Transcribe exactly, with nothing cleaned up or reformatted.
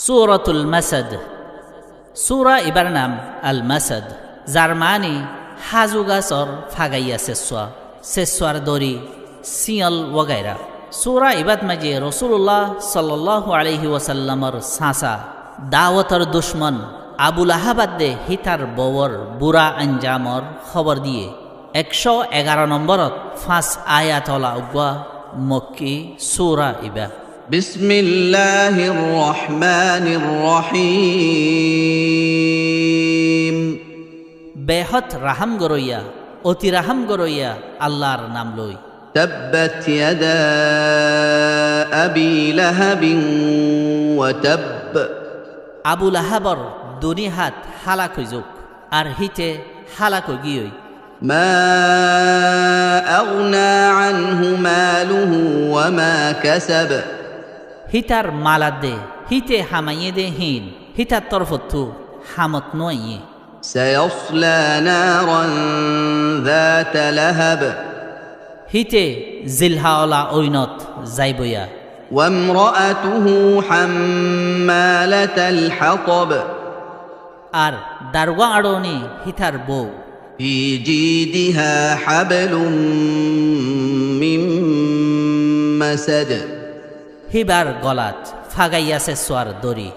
Suratul Masad. Sura ibar nam Al-Masad, zar maáni házu gasór fagaiya sessua, sessuar dóri síñol wagaira. Sura ibát maijé Rosúlulla sollallahu alaihi wasallamor sasa, dawotor ducmon Abu Lahab adde hítar bouwor bura anjamor hóbor diyé. Ekcó egaro nombórot fañs ayat ola uggúa Mokki sura ibá. بسم الله الرحمن الرحيم. Behód rahám goróiya, oti rahám goróiya Allar nam loi. تبت يدا أبي لهب وتب. Abu Lahabor duní hát hálak ói zouk, ar híte hálak ói giyói. ما أغنى عنه ماله وما كسب. Hítar mal adde híte hamaiyé dé híin hítar torfottú hamot nuaiyé. سيصلى نارا ذات لهب. Híte zilha ola óinot zaiboiya. وامرأته حمالة الحطب. Ar dargua añçoni hítar bou. في جيدها حبل من مسد. Híbar golat fagaiya sessuar dóri.